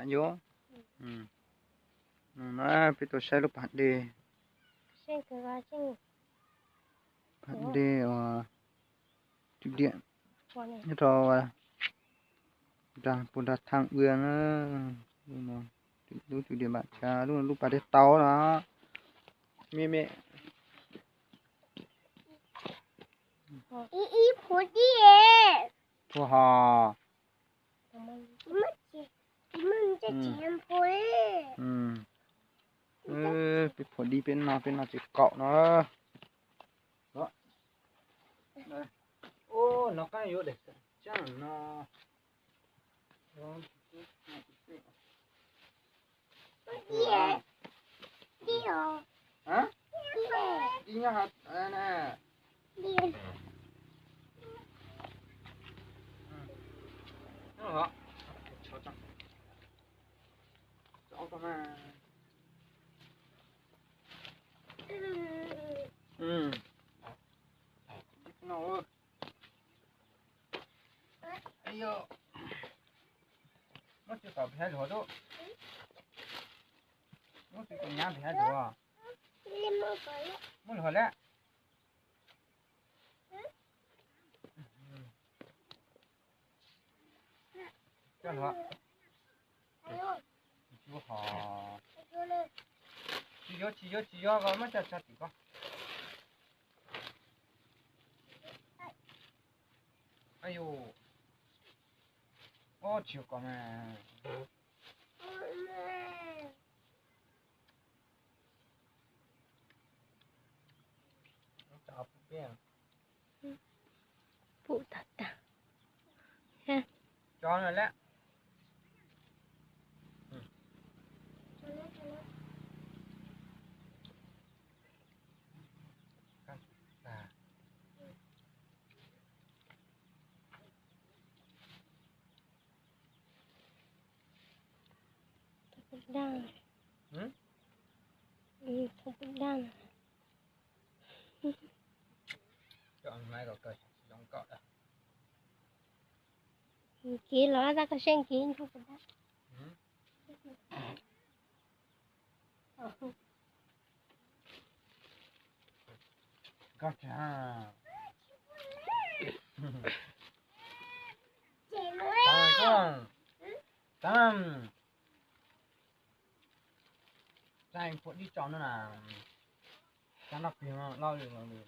Yuav, no na peb tuaj saib lub pas dej, pas dej uas cw diam nyob rau nram puag nram thaj ua na, lub cw diam npam chav, lub pas dej tau no, me me. Ib phuv dib, phuv hos. Peb phuv dib peb noj, peb noj tsis kaum no. Nov qab yuav daim tsaab no. Muab tsis kom pem hab luag tub, muab tsis kom nyab pem hab luag. Muab luag lawm. Coj luag. Tsis yuav, tsis yuav, tsis yuav, tsis yuav, muab coj tso tim ko. Ayu, tsis yuav kom mas. Pum tag tag. Cov no lawm. Kiv los tab koj seej kiv nrog kuv dab. Tag, tag, tag, phuam dib tso no na, tag noj plig loj li los li.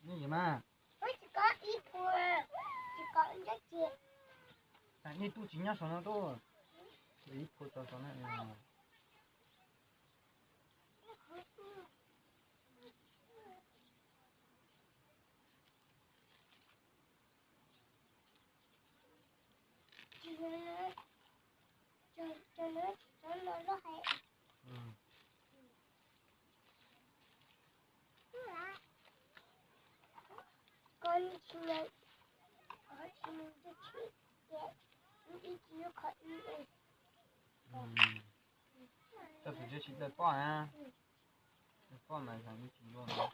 Nej mas, nej tub tsis nyob saum no tub, ib phu tau saum no. Tau tus tsis tau poj na, poj mas tsis luaj.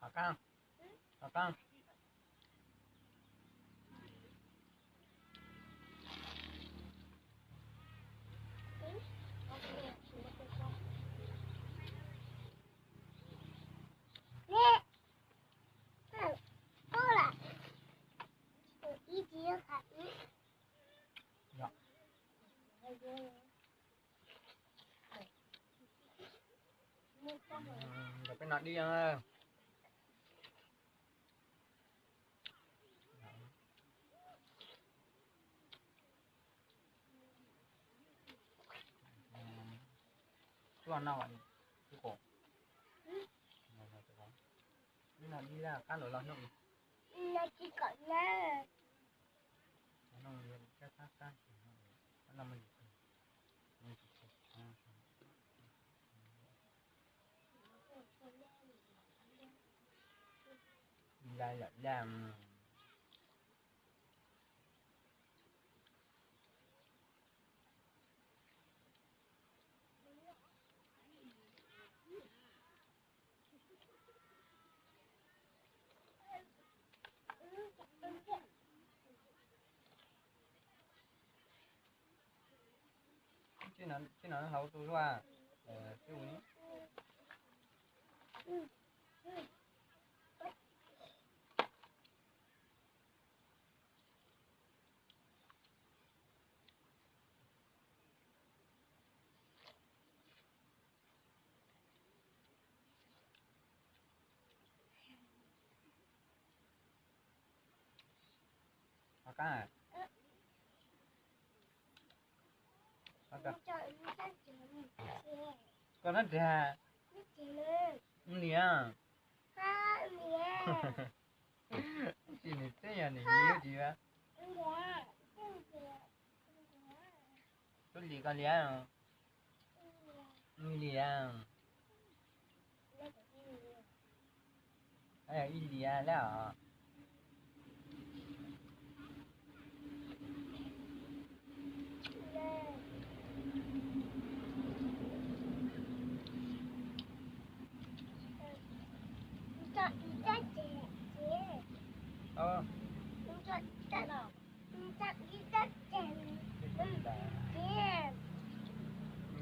Hov qab, hov qab. Peb no dib. Tuaj no, no dib qab los los hnub. Laj laj laj. Tsis no hauv tus zuaj. Koj nab nrag. Lis. Tsis nws teb yog nws li tsis. Tub Lis koj liab. Lis. Ib liab lawm os.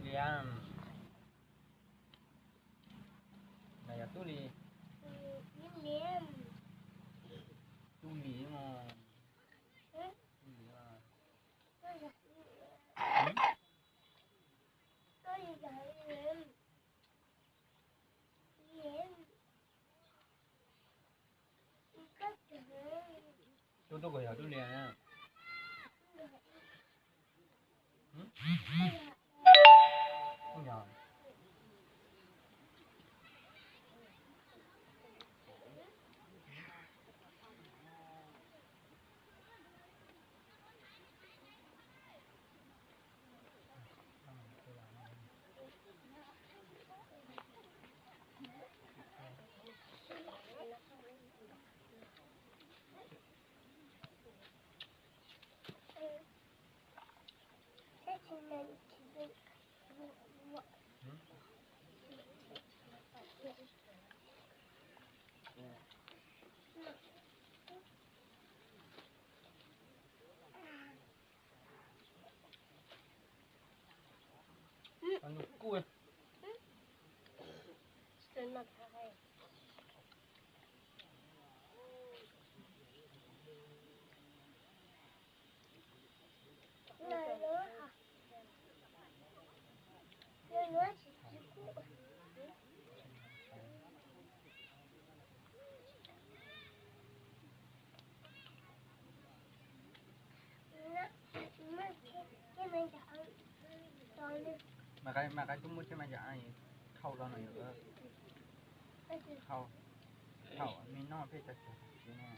Liab. Mas yog Tub Lis. Tub Lis mas. Tub Lis. Tub, tub, kuv yog Tub Lis na. Mas qaib tub muab tseb mas yam thauj los no yog thauj, thauj me noj peb cov tsev txiv no.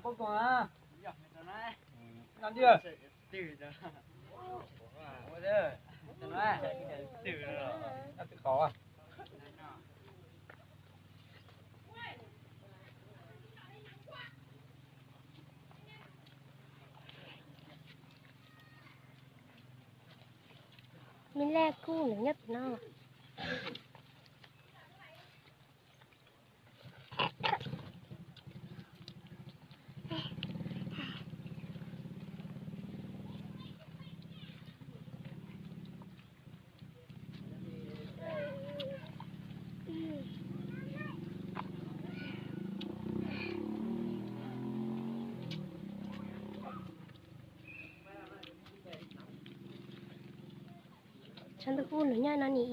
Poj koog a, no tiag. Me laj kub nws nyob pem no. Tshav ntuj kub nws nyob no ni.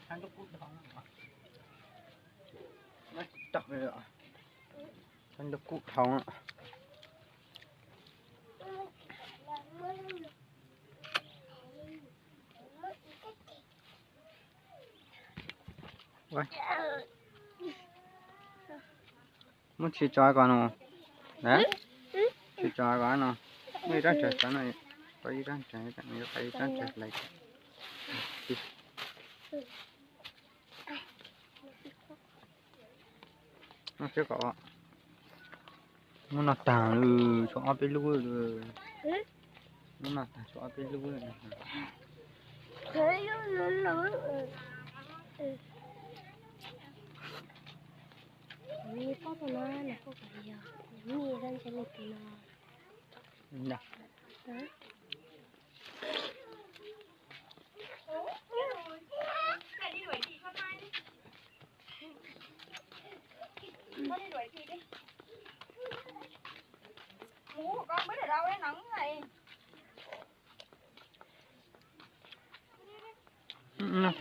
Tshav ntuj kub dhau. Muab tsis tso ko no. Tsis tso ko no. Muab ib rab ntsaws tso no. Tso ib rab ntsaws, yuav tso ib rab ntsaws lawm. No tsis ko. Muab no tag, tshuav ob peb lub. Muab no tag, tshuav ob peb lub.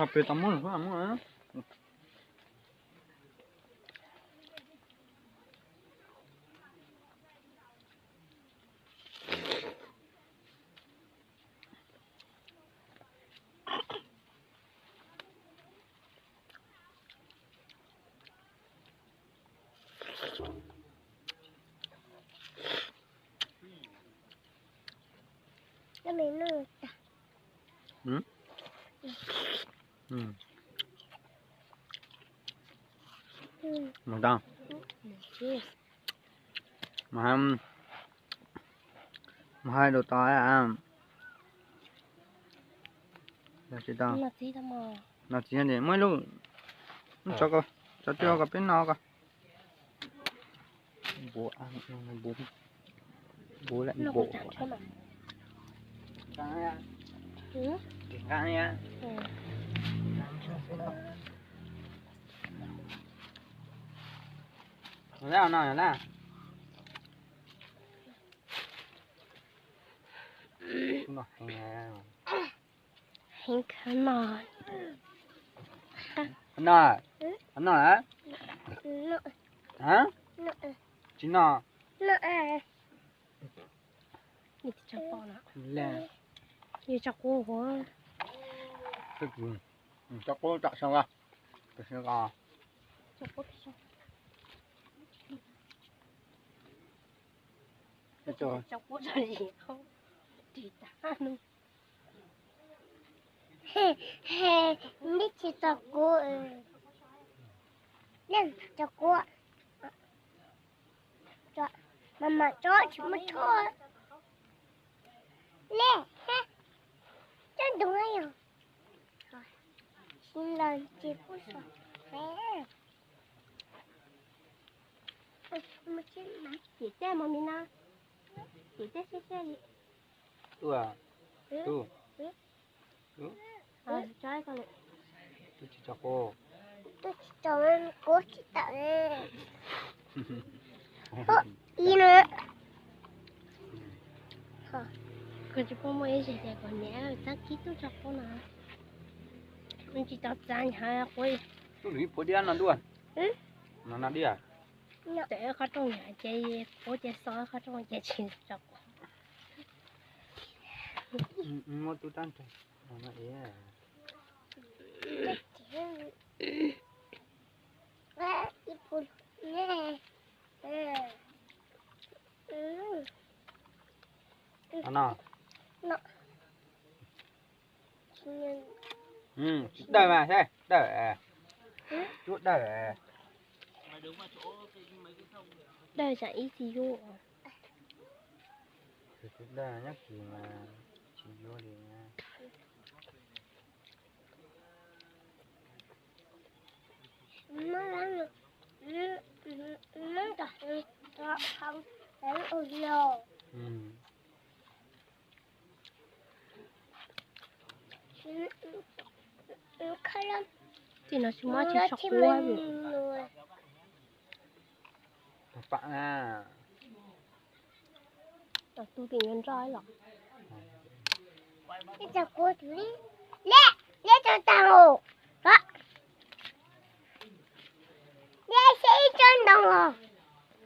Qhov pem tau muab lawm, muab lawm. Mus tau. Mus hais, mus hais dua tau. Tsis tau. Noj txiv, muab ib lub, tso ko, tso twg ko peb noj ko. Npuav, npuav, npuav lawm, npuav. Noj na. Heev kawg no. Noj, noj. Tsis noj. Yus tso qub, tso qub tam so ko. Tso qub, tso qub. Neb tsis tso qub, neb tso qub. Mas mas tso tsis muaj tshuaj li, tsob ntoo yog tsis los tsis kuj so. Cem caij mos mis no, cem caij siab siab li. Tub, tub tsis tso quav, tub tsis tso, kuv tsis tawm. Ib no, koj tsis pub muaj ib zig tias kom niam txab kib tub tso quav no, tsis tau txav nyob quav. Tub lwm ib phuav diab no ntuj, no no diab. Tawm qhov rooj yom, ces quav ces xo qhov rooj ces tsis tso quav. Muab tub rab nreg no no. Tsis dawj mas, dawj, cuab dawj. Dawj tsam ib txhij yuav. Tus dawj nyob kis mas tsis yuav li. Tej no tsis muaj tsis sov quav li. Pam na. Tom tu tim yuav nroj los. Ib txoj kuv tus li, le, le txoj tag os. Ko, le xyab ib tsob ntoo os.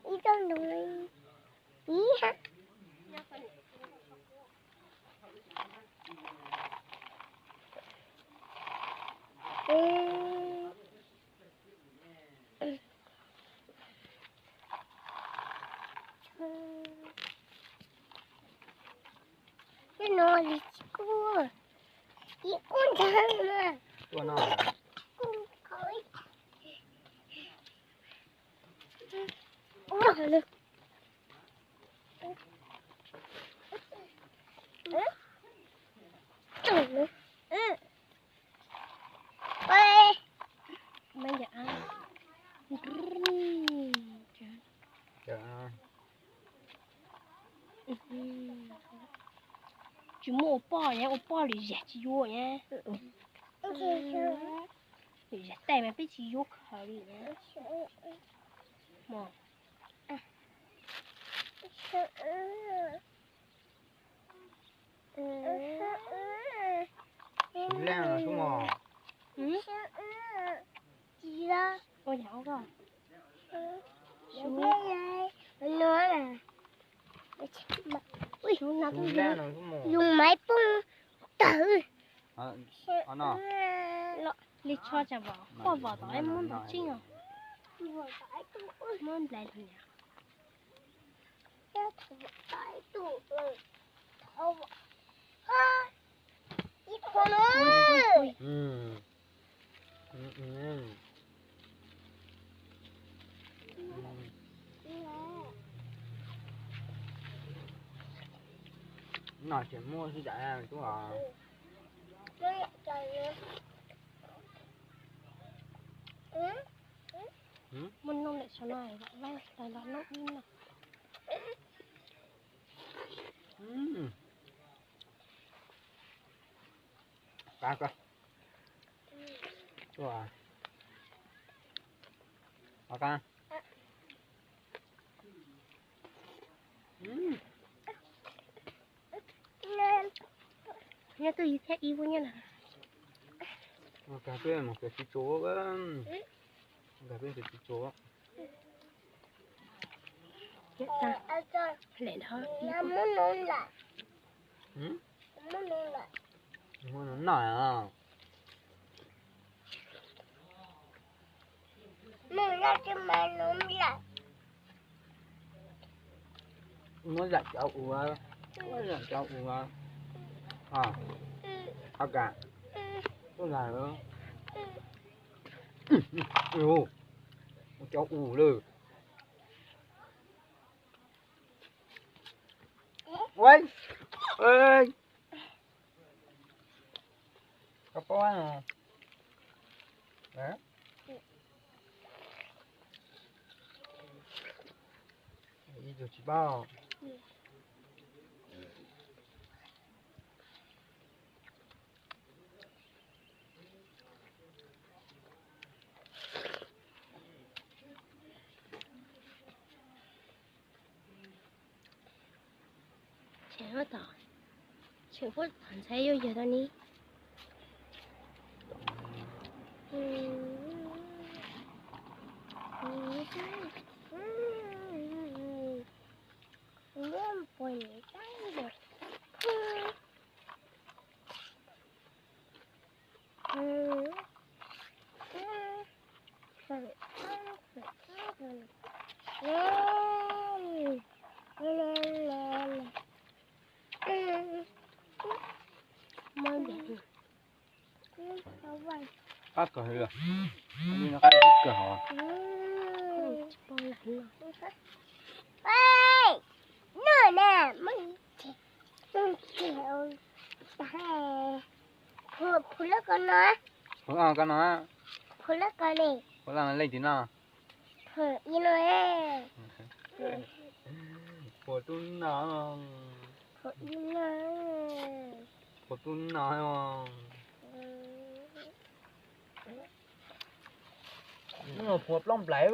Ib tsob ntoo li. Ib ha. Tej no li tsis kub, ib kub ntag na. Kub no. Kub no li. Tsis muaj ua poj, yog ua poj lwm zag tsis yuav na. Lwm zag tais mas peb tsis yuav khaws li na. Tus laj no xwb mos. Ua yam ua koj. Tus laj no xwb mos. Yus maiv poob tawg. Li tsho tsam vom, poj vom tom ib muab ntaus tsib os. Muab nplais lug niam. No tseem muaj xwb tsam tub os. Muaj nooj lawm saum no, los noj ib no. Nyob twj ywm thiab ib vuag nyob na. Kag peb mus kawm txiv tsuas, kag peb kawm txiv tsuas. Lem dhau. Muab no noj. Muab zam cov uas, muab zam cov uas, ho kas, tuaj zam lawm, cov us lawm. Ua, koj paub, ib tug tsis paub. Tseem, tseem puab tom ntxhais yuav yawg tau ni. Qab kawg li, qab kawg hov. Phuv, phuv lub ko no, phuv lub ko ne, phuv lub no leej twg no? Phuv ib no, phuv tub no, phuv ib no, phuv tub no. Phuv plaub nplais.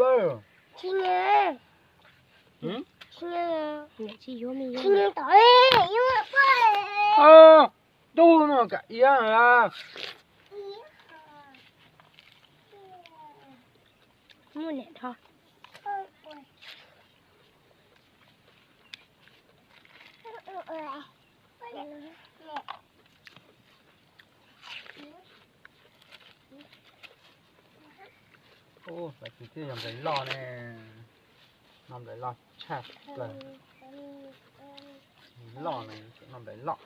Tub no kam iab. Muaj niam dhau. Ub, tus thiaj yog nplais loj ne. No nplais loj tshaj plaws. Loj ne, no nplais loj.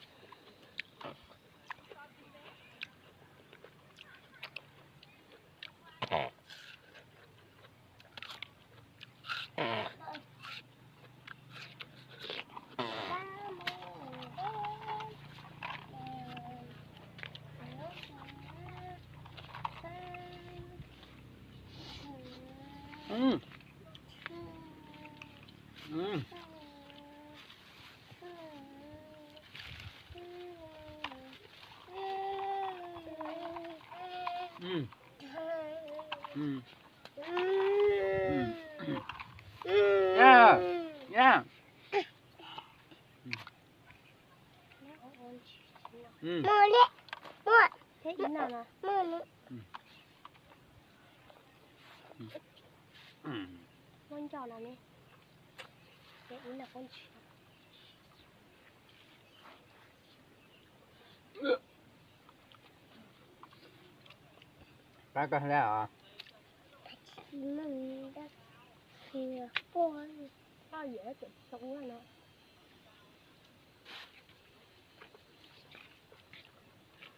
Qab kawg li os.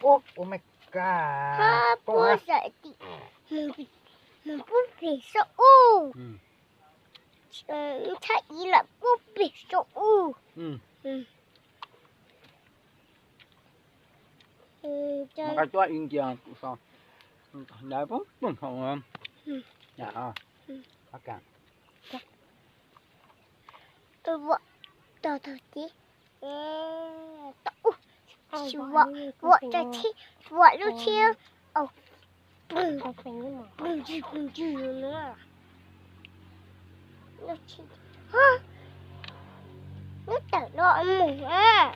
Ub, ua me ka. Puab pem saum ub. Tshaj ib lawm puab pem saum ub. Mus nqa cuab ib ncia kuv so. Ntawd poob poob hauv. Ua, tau tau ces tau ua, ua tau tsheb, ua lub tsheb. Pw, pw, pw, pw, pw, lub tsheb, lub tawm no mus a.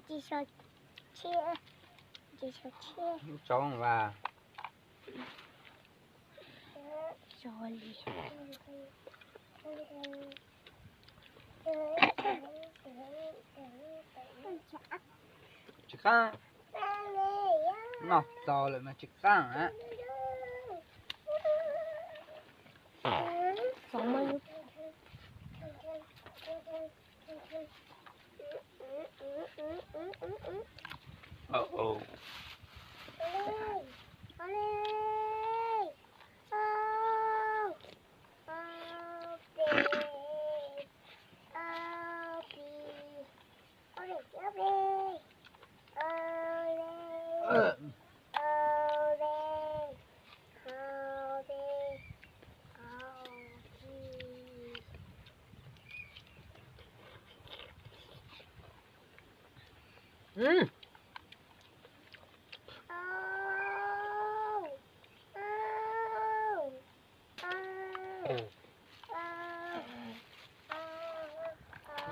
Tsis so tsheb, tsis so tsheb. Tsaus vas. Tso li. Tsis qaab. Noj txaus lawm mas tsis qaab a. Mm.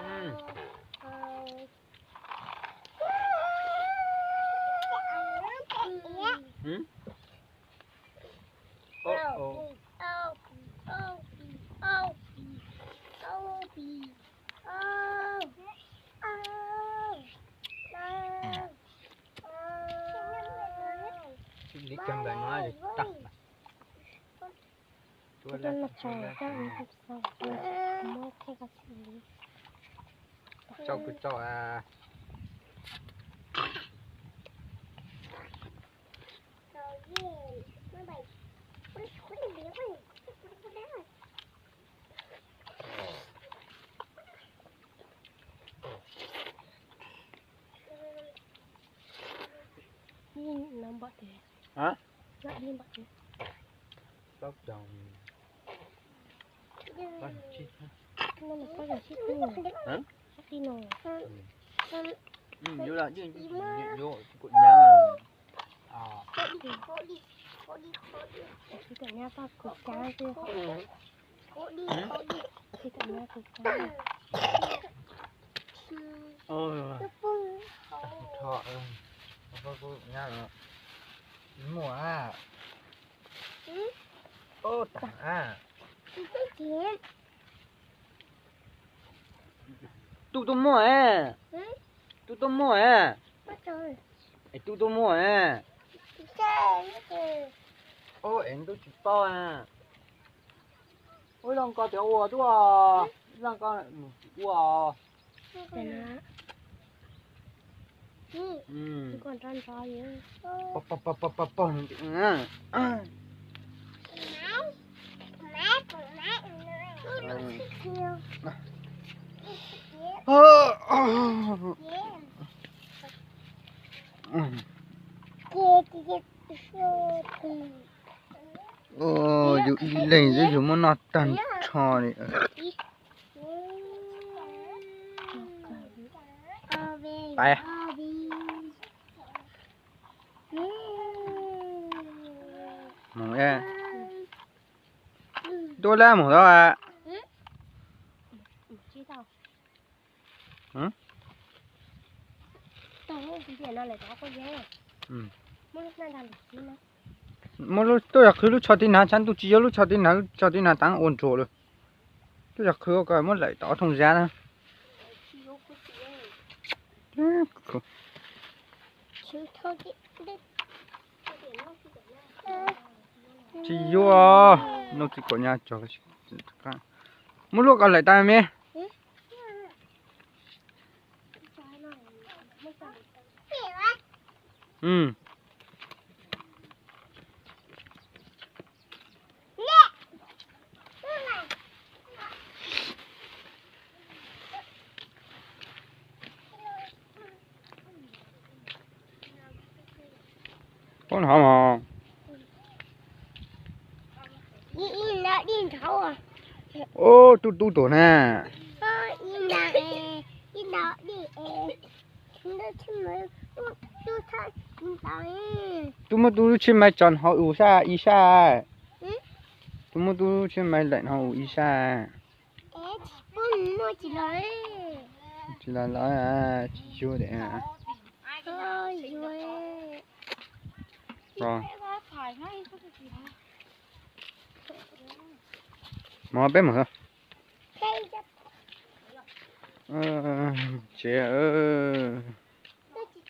Mm. Mm. Ov, ov. Tiv li kawg nkaus no tag. Kuv coj los tso, muab thiaj koj xim li. Tso kuv tso. Hả? Tóc tròn. Có một chiếc hả? Hả? Sắp đi nè. Ừ. Ừ, vô là chứ, vô, vô, của nhà. Ờ. Chị cả nhà tao của cha chứ. Chị cả nhà của cha. Ôi. Thọ, ừ. Không có của nhà nữa. Mua à? Ô, tặng à? Tub tuaj muag e. Tub tuaj muag e. Es tub tuaj muag e. Ua es tub tsis paub a. Ua ib loj ko tias ua tub os, ib loj ko mus tsis ua. Pog pog pog pog pog. Yus ib leeg xwb yus muab noj tag nrho li. Pais. Mus, tuaj lab mus tau a. Muab lub, tuaj yog qhwv lub tsho tib nag, tshav ntuj tsis yuav lub tsho tib nag, lub tsho tib nag tav ua ntsuag lawm. Tuaj yog qhwv ko muab laim tau thoob zab na. Tsis yuav, no tsis kom nyab tso. Muab lub ko laim tau me. Ub, no mas. Ub, tub tub tuag na. Tub muab tub lub tsheb maiv tso hauv ub sab ib sab. Tub muab tub lub tsheb maiv laim hauv ub ib sab. Tsis los los, tsis yuav li. Mus peb mus. Tsev.